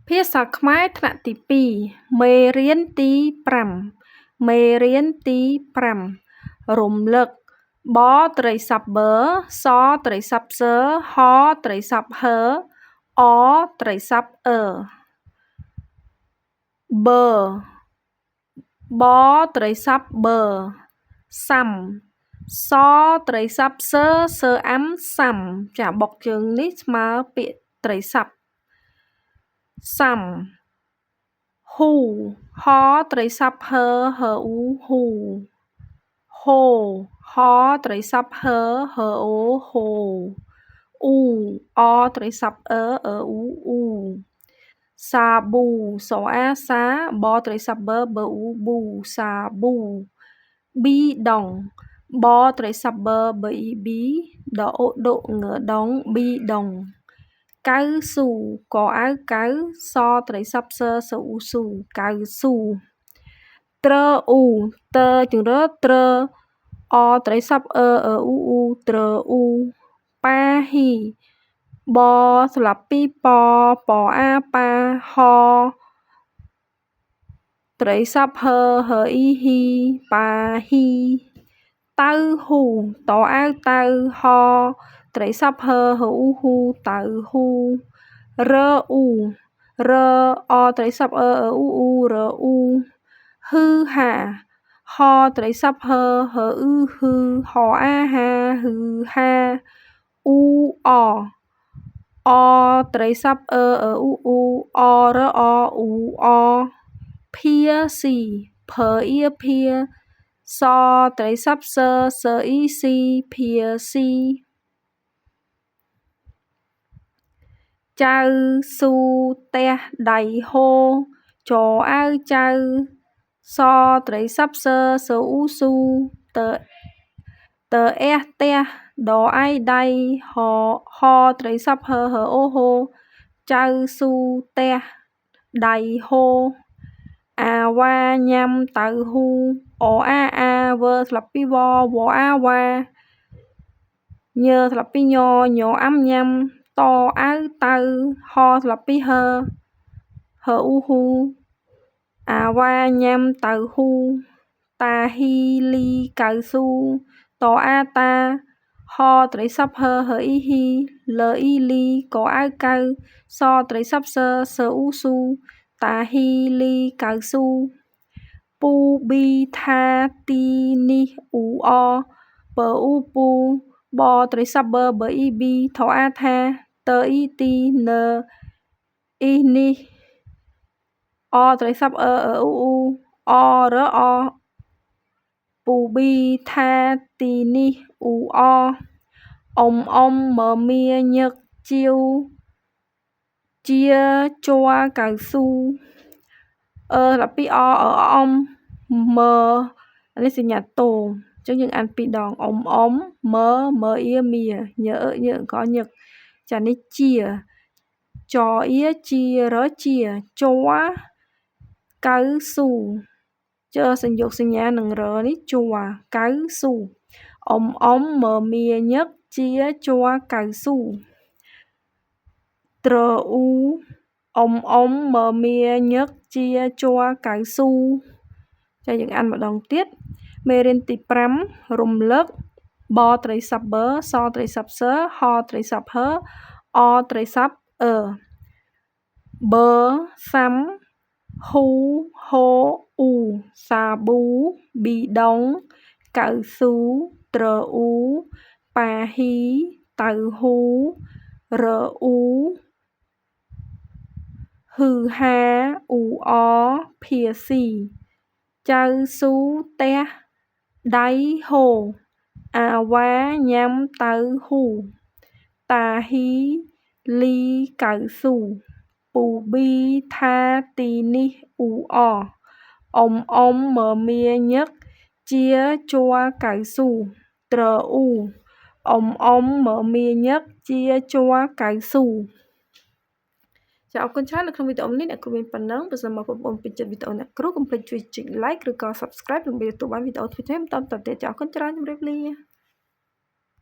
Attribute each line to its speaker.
Speaker 1: ភាសាខ្មែរថ្នាក់ទី2មេរៀនទី5មេរៀនទី5រំលឹកបត្រីស័ព្ទបើសត្រីស័ព្ទសហត្រីស័ព្ទហឺអត្រីស័ព្ទអឺបើបត្រីស័ព្ទបើសាំសត្រីស័ព្ទសសអាំសាំចាបុកជើងនេះស្មើពាក្យត្រីស័ព្ទសាំហ៊ូហត្រីស័ព្ទហឺហឺអ៊ូហ៊ូហូហត្រីស័ព្ទហឺហឺអូហូអ៊ូអត្រីស័ព្ទអឺអឺអ៊ូអ៊ូសាប៊ូសអាសាបត្រីស័ព្ទបើបើអ៊ូប៊ូសាប៊ូប៊ីដងបត្រីស័ព្ទបើបើអ៊ីប៊ីដអូដុងដងប៊ីដងកៅស៊ូកអៅកៅសត្រីស័ព្ទសសអ៊ូស៊ូកៅស៊ូត្រអ៊ូតជង្រើត្រអត្រីស័ព្ទអឺអ៊ូអ៊ូត្រអ៊ូប៉ាហ៊ីបស្លាប់ពីប៉ប៉អាប៉ាហត្រីស័ព្ទហឺហឺអ៊ីហ៊ីប៉ាហ៊ីតៅហ៊ូតអៅតៅហត្រីស័ព្ទហឺហឺអ៊ូហ៊ូតៅហ៊ូរអ៊ូរអត្រីស័ព្ទអឺអ៊ូអ៊ូរអ៊ូហ៊ឺហាហត្រីស័ព្ទហឺហឺអ៊ឺហ៊ឺហអាហាហ៊ឺហាអ៊ូអអត្រីស័ព្ទអឺអ៊ូអ៊ូអរអអ៊ូអភាស៊ីភអៀភាសត្រីស័ព្ទសសអ៊ីស៊ីភាស៊ីចៅស៊ូផ្ទះដៃហូចអៅចៅសត្រីស័ព្ទសសអ៊ូស៊ូតតអះផ្ទះដអៃដៃហហត្រីស័ព្ទហហអូហូចៅស៊ូផ្ទះដៃហូអាវ៉ាញ៉ាំតៅហ៊ូអអាអាវើស្លាប់ពីវវអាវ៉ាញើស្លាប់ពីញញអាំញ៉ាំតអៅតៅហស្លាប់ពីហឺហឺអ៊ូហ៊ូអាវ៉ាញ៉ាំតៅហ៊ូតាហ៊ីលីកៅស៊ូតអាតាហត្រីស័ព្ទហឺហឺអ៊ីហ៊ីលអ៊ីលីកអៅកៅសត្រីស័ព្ទសសអ៊ូស៊ូតាហ៊ីលីកៅស៊ូពូប៊ីថាទីនេះអ៊ូអពអ៊ូពូបត្រីស័ព្ទបើបើអ៊ីប៊ីថអាថាតអ៊ីទីនអ៊ីនេះអត្រីស័ព្ទអឺអ៊ូអ៊ូអរអពូប៊ីថាទីនេះអ៊ូអអ៊ំអ៊ំមមាញឹកជាវជាជ័រកៅស៊ូអឺដល់ពីអអ៊ំមនេះសញ្ញាតូអញ្ចឹងយើងអានពីរដងអ៊ំអ៊ំមមអៀមៀញអឺញកញឹកចានេះជាចអៀជារជាជ័រកៅស៊ូជើសញ្ញោគសញ្ញានឹងរនេះជ័រកៅស៊ូអ៊ំអ៊ំមមាញឹកជាជ័រកៅស៊ូត្រអ៊ូអ៊ំអ៊ំមមាញឹកជាជ័រកៅស៊ូចាយើងអានម្ដងទៀតមេរៀនទី5រំលឹកបត្រីស័ព្ទបើសត្រីស័ព្ទសហត្រីស័ព្ទហឺអត្រីស័ព្ទអឺបើសាំហ៊ូហូអ៊ូសាប៊ូប៊ីដងកៅស៊ូត្រអ៊ូប៉ាហ៊ីតៅហ៊ូរអ៊ូហ៊ឺហាអ៊ូអភាស៊ីចៅស៊ូផ្ទះដៃហូអាវ៉ាញ៉ាំតៅហ៊ូតាហ៊ីលីកៅស៊ូពូប៊ីថាទីនេះអ៊ូអអ៊ំអ៊ំមមាញឹកជាជ័រកៅស៊ូត្រអ៊ូអ៊ំអ៊ំមមាញឹកជាជ័រកៅស៊ូចាអរគុណច្រើននៅក្នុងវីដេអូនេះអ្នកគ្រូមានប៉ុណ្ណឹងបើសិនមកបងប្អូនពេញចិត្តវីដេអូអ្នកគ្រូកុំភ្លេចជួយចុច like ឬក៏ subscribe ដើម្បីទទួលបានវីដេអូថ្មីៗបន្តទៀតចាអរគុណច្រើនជម្រាបលា។